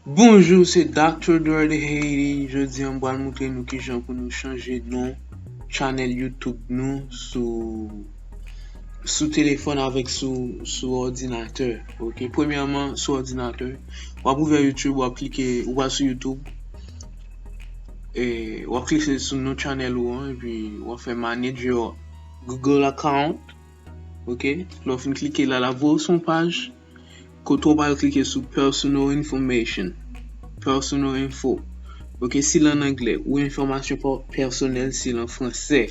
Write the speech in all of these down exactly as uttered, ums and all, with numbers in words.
Bonjou, se Doctor Dord Haiti. Jodi a, m pral montre nou kijan pou nou chanje non channel YouTube nou sou, sou telefòn avèk sou, sou òdinatè. Ok, premyèman, sou òdinatè, w ap ouvè YouTube, w ap klike, ou pral sou YouTube, e w ap klike sou non channel ou an, epi w ap fè manage your Google account. Ok, lè w fin klike la, l ap voye w sou yon paj kote w pral klike sou personal information, personal info. Ok, si l an anglè, ou enfòmasyon pèsonèl si l an fransè.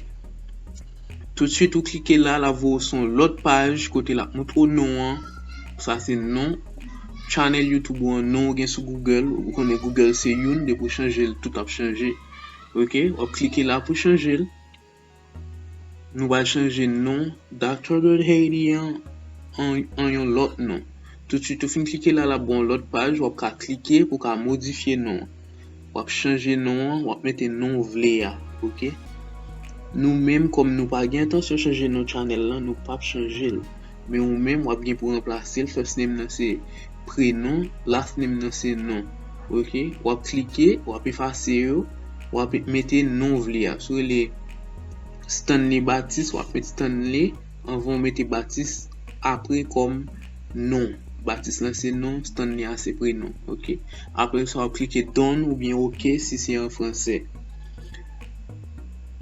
Toutswit ou klike la, l ap voye w sou yon lòt paj kote l ap montre w non an. Sa se non channel YouTube ou an, non ou gen sou Google. Ou konnen Google se youn, depi w chanje l, tout ap chanje. Ok, w ap klike la pou chanje l. Nou pral chanje non Doctor Dord Haiti an, an, an yon lòt non. Toutswit ou fin klike la, l ap ba w yon lòt paj, w ap ka klike pou w ka modifye non an. W ap chanje non an, w ap mete non w vle a, ok? Nou menm, kòm nou pa gen entansyon chanje non channel lan, nou p ap chanje l. Men ou menm, w ap gen pou ranplase l, first name nan se prenon, last name nan se non. Ok, w ap klike, w ap efase yo, w ap mete non w vle a. Si w rele Stanley Baptiste, w ap met Stanley anvan w mete Baptiste apre kòm non. Baptiste lan se non, Stanley a se prenon. Ok, apre sa w ap klike done oubyen ok si se an fransè.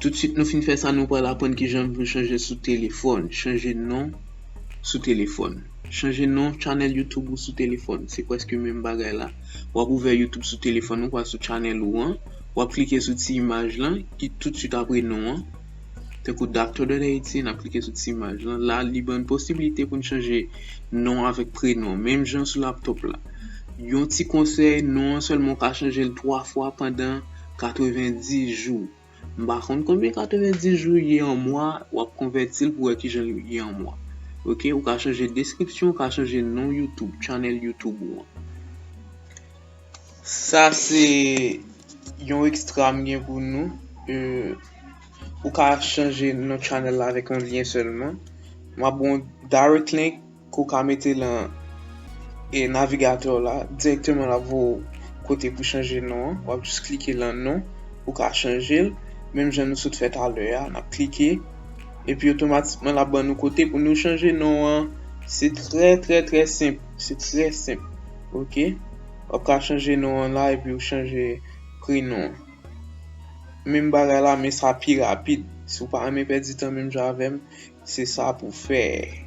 Toutswit nou fin fè sa, nou pral aprann kijan pou chanje sou telefòn, chanje non sou telefòn. Chanje non channel YouTube ou sou telefòn, se prèske menm bagay la. W ap ouvè YouTube sou telefòn ou, w ap sou channel ou an, w ap klike sou ti imaj lan ki toutswit apre non an. Tankou Doctor Dord Haiti, n ap klike sou ti imaj lan. La, li ban n posiblite pou n chanje non avèk prenon, menm jan sou laptop la. Yon ti konsèy, non an sèlman w ka chanje l twa fwa pandan katrevenndis jou. M pa konn konbyen katrevenndis jou ye an mwa, w ap konvèti l pou wè kijan l ye an mwa. Ok, ou ka chanje deskripsyon, ou ka chanje non YouTube, channel YouTube ou an. Sa se yon ekstra m gen pou nou. Euh, ou ka chanje non channel la avèk yon lyen sèlman. M ap ba w yon direct link ke w ka mete lan e navigatè w la, dirèkteman l ap voye w kote pou chanje non an. W ap jis klike lan non, ou ka chanje l. Menm jan nou sot fè talè a, n ap klike. Epi otomatikman l ap ban nou kote pou nou chanje non an. Se trè, trè, trè senp. Se trè senp. Ok? W ap ka chanje non an la epi w chanje prenon an. Menm bagay la, men sa pi rapid. Si w pa renmen pèdi tan menm jan avè m, se sa pou fè.